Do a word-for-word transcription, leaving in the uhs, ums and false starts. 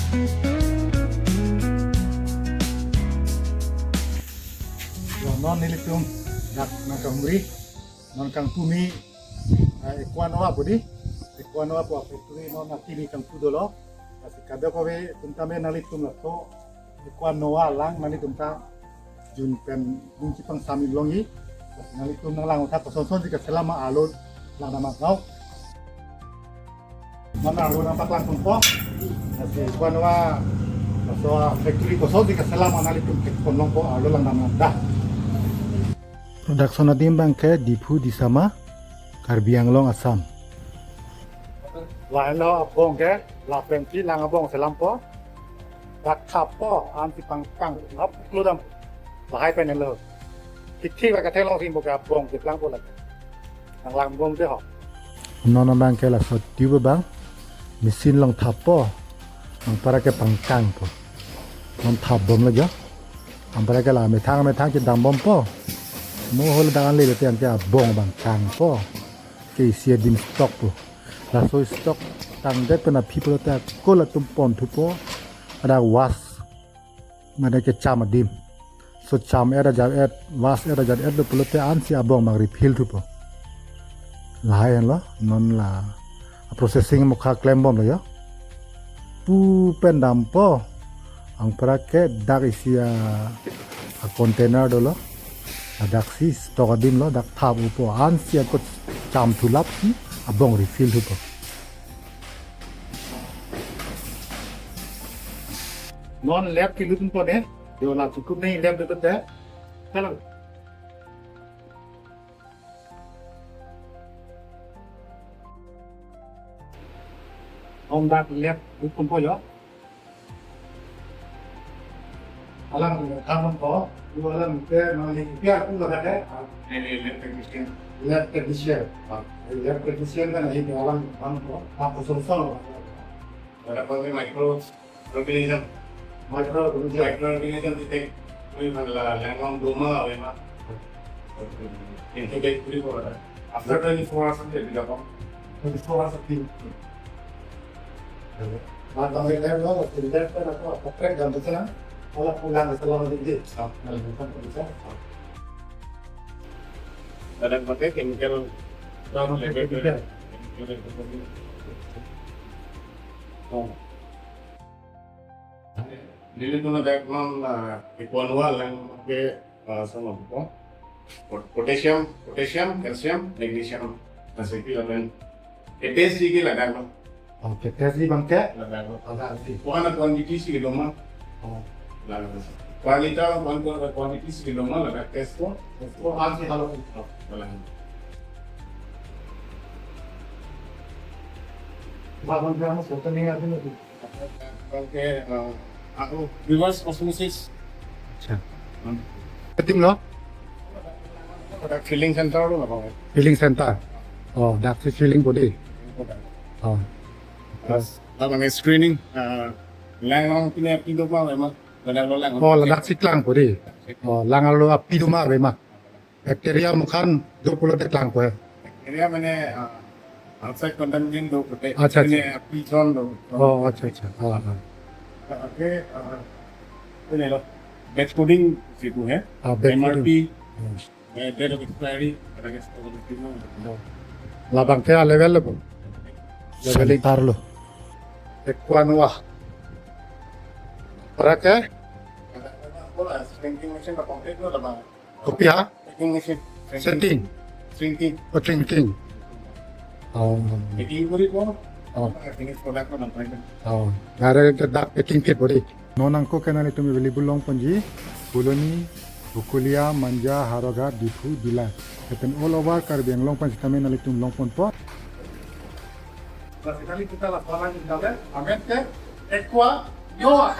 Yo, non nelitum dak nangkahumri, non kangpumi, eh, Equa Nova pu di, Equa Nova pu factory non atili kangpu dolo. Lasi kadokave atum tame nanglitum laso Equa Nova lang nanglitum ta jun pen ningki pang samin longji. Lasi nanglitum nanglang uthak kosonson si kaselam ma arlo langdam nang. Mana arlo nangpaklang ponpo. Lasi Equa Nova laso factory koson si kaselam ma nanglitum thek pon longpo, arlo langdam nang dah. Production adim abangke Diphu Disama, Karbi Anglong, Assam. Lahenlo abong ke, lapen si lang abong selampo. Dak thappo, ansi pangkang, hap kludam. Lahai pen lo. Thik thik la katheklong si abong ke plangpo lake. Nanglang bom te ho. Non abangke laso tube abang machine along thappo. Anpar ke pangkangpo. Non thap bomlo jo. Anpar ke la methang methang chedam bompo. Mo hol dangan le te anke abong abang kangpo. Ke isi adim stock po. Laso stock tangdet pen aphi pulote ako latum pon thupo. Ada was, mane kecham adim. So cham et ajat et, was et ajat et lo pulote ansi abong abang refill thupo. Lahai henlo, non la processing mokha klem bomlo jo. Pu pen dampo, anpar ke dak isi a, a container dolo. Dak si stock adim lo, dak thap upo, ansi ako cham thulap si abong refill thupo. Non lab kilu tum pone, yo la cukup nahi lab de te. Hello. Om dak lab kilu tum po jo. Alang kamu po, yo alang ke nang ni pia tu la ke. Ini lab technician. Lab technician. Ah. Lab technician kan ini alang kamu po, aku song song. Ada apa ni micro organism. Microorganism. Microorganism detect. Koi bhan la langlong do ma ave ma. Incubate kuri ko. After twenty-four hours ante bida ko. Twenty-four hours ante. Mata me lab lo, lab ko apa prek jam betul. Kalau pulang ke selama ini. Ah. Kalau bukan bisa. Ada pakai chemical. Kalau pakai chemical. Oh. Nelitum ladak non, ah, Equa Nova lang ke, ah, sama po. Pot-, potassium, potassium, calcium, magnesium. Nasi pi lamen. K T S G ke ladak lo. Oh, K T S G abangke? Ladak lo. Ladak si. Ko-an quantity si kedo ma. Oh. Ladak lo. Per liter ko-an quantity si kedo ma ladak test po. Test po, ansi halo. Oh, ladak. Abang ke, eh, aku reverse osmosis. Acha. Hmm. Ketim lo? Ada filling center lo, Bang. Filling center. Oh, dak si filling body. Oh. Plus, abang screening, eh, lang lang punya pintu apa memang. Ladak lo lang. Oh, ladak si klang body. Oh, lang lo pintu ma memang. Bacteria mukhan do pulote klang ko. Bacteria mane, ah, outside contaminant do pulote. Acha, acha. Mane, ah, pigeon do. Oh, acha, acha. Ah, ah. Okay, ah, ini lo. Batch coding situ hai. Ah, batch coding. M R P, hmm, eh, date of expiry, ada ke. Oh. Labang ke level lo. Leveling. Center lo. Equa Nova. Para ke? Bola, shrinking machine ka complete lo, labang. Kopi ha? Shrinking machine. Shrinking. Shrinking. Oh, shrinking. Oh. Packing kuri ko. Oh. Finish product ko nampai ko. Oh. Direct ke dak packing kit body. Non angko ke nanglitum available long ponji. Phuloni, Bokolia, Manja, Howraghat, Diphu, Dillai. Lapen all over Karbi Anglong pen sitame nanglitum long ponpo. Bas, nanglitum ta la pala ni dale. Amen ke. Equa Nova.